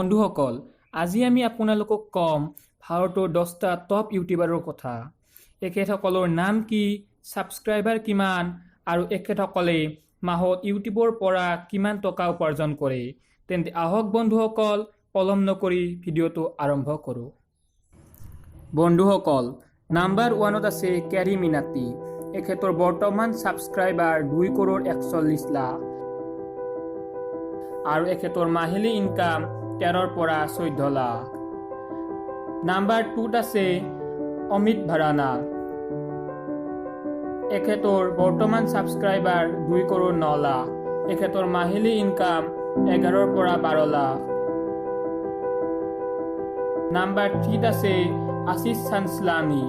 বন্ধুসকল, আজি আমি আপোনালোকক ক'ম ভাৰতৰ 10টা টপ ইউটিউবাৰৰ কথা। এখেতসকলৰ নাম কি, ছাবস্ক্ৰাইবাৰ কিমান আৰু এখেতসকলে মাহত ইউটিউবৰ পৰা কিমান টকা উপাৰ্জন কৰে। তেন্তে আহক বন্ধুসকল, পলম নকৰি ভিডিঅ'টো আৰম্ভ কৰোঁ। বন্ধুসকল, নাম্বাৰ 1ত আছে কেৰী মিনাতি। এখেতৰ বৰ্তমান ছাবস্ক্ৰাইবাৰ 2 কৰোৰ 41 লাখ আৰু এখেতৰ মাহিলী ইনকাম 13ৰ পৰা 14 লাখ। নাম্বাৰ 2ত আছে অমিত ভাৰানা। এখেতৰ বৰ্তমান ছাবস্ক্ৰাইবাৰ 2 কৰোৰ 9 লাখ। এখেতৰ মাহিলী ইনকাম 11ৰ পৰা 12 লাখ। নাম্বাৰ 3ত আছে আশিষ চাঞ্চলানী।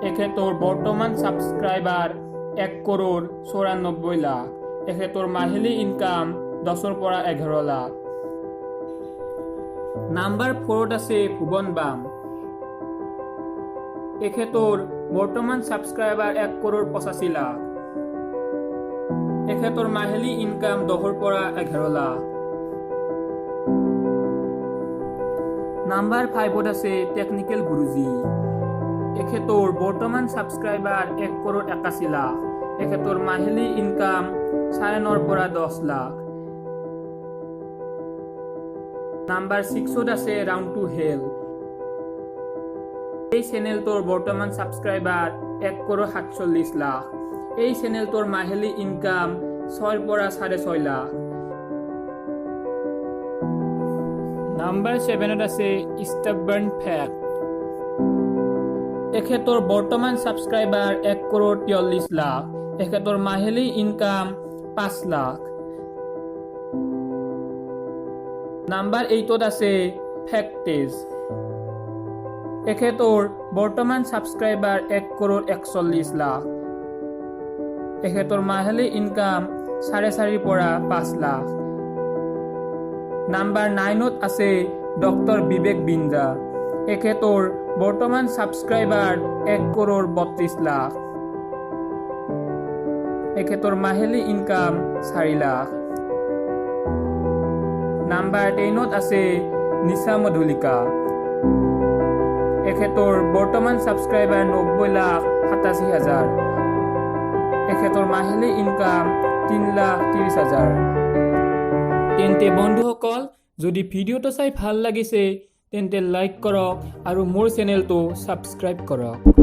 এখেতৰ বৰ্তমান ছাবস্ক্ৰাইবাৰ 1 কৰোৰ 94 লাখ। এখেতৰ মাহিলী ইনকাম 10ৰ পৰা 11 লাখ। নাম্বাৰ 4ত আছে ভুৱন বাম। এখেতৰ বৰ্তমান ছাবস্ক্ৰাইবাৰ 1 কৰোৰ 85 লাখ। এখেতৰ মাহিলী ইনকাম 10ৰ পৰা 11 লাখ। নাম্বাৰ 5ত আছে টেকনিকেল গুৰুজী। এখেতৰ বৰ্তমান ছাবস্ক্ৰাইবাৰ 1 কৰোৰ 81 লাখ। এখেতৰ মাহিলী ইনকাম 9.5ৰ পৰা 10 লাখ। নাম্বাৰ 6ত আছে ৰাউণ্ড টু হেল। এই চেনেলটোৰ বৰ্তমান ছাবস্ক্ৰাইবাৰ 1 কৰোৰ 47 লাখ। এই চেনেলটোৰ মাহিলী ইনকাম 6ৰ পৰা 6.5 লাখ। নাম্বাৰ 7ত আছে ষ্টাবৰ্ন ফেক্ট। এখেতৰ বৰ্তমান ছাবস্ক্ৰাইবাৰ 1 কৰোৰ 43 লাখ। এখেতৰ মাহিলী ইনকাম 5 লাখ। নাম্বাৰ 8ত আছে ফেক্টেজ। এখেতৰ বৰ্তমান ছাবস্ক্ৰাইবাৰ 1 কৰোৰ 41 লাখ। এখেতৰ মাহিলী ইনকাম 4.5ৰ পৰা 5 লাখ। নাম্বাৰ 9ত আছে ডক্টৰ বিবেক বিন্দ্ৰা। এখেতৰ বৰ্তমান ছাবস্ক্ৰাইবাৰ 1 কৰোৰ 32 লাখ। এখেতৰ মাহিলী ইনকাম 4 লাখ। নাম্বাৰ 10ত আছে নিশা মধুলিকা। এখেতৰ বৰ্তমান ছাবস্ক্ৰাইবাৰ 90 লাখ 87 হাজাৰ। এখেতৰ মাহিলী ইনকাম 3 লাখ 30 হাজাৰ। তেন্তে বন্ধুসকল, যদি ভিডিঅ'টো চাই ভাল লাগিছে, তেন্তে লাইক কৰক আৰু মোৰ চেনেলটো ছাবস্ক্ৰাইব কৰক।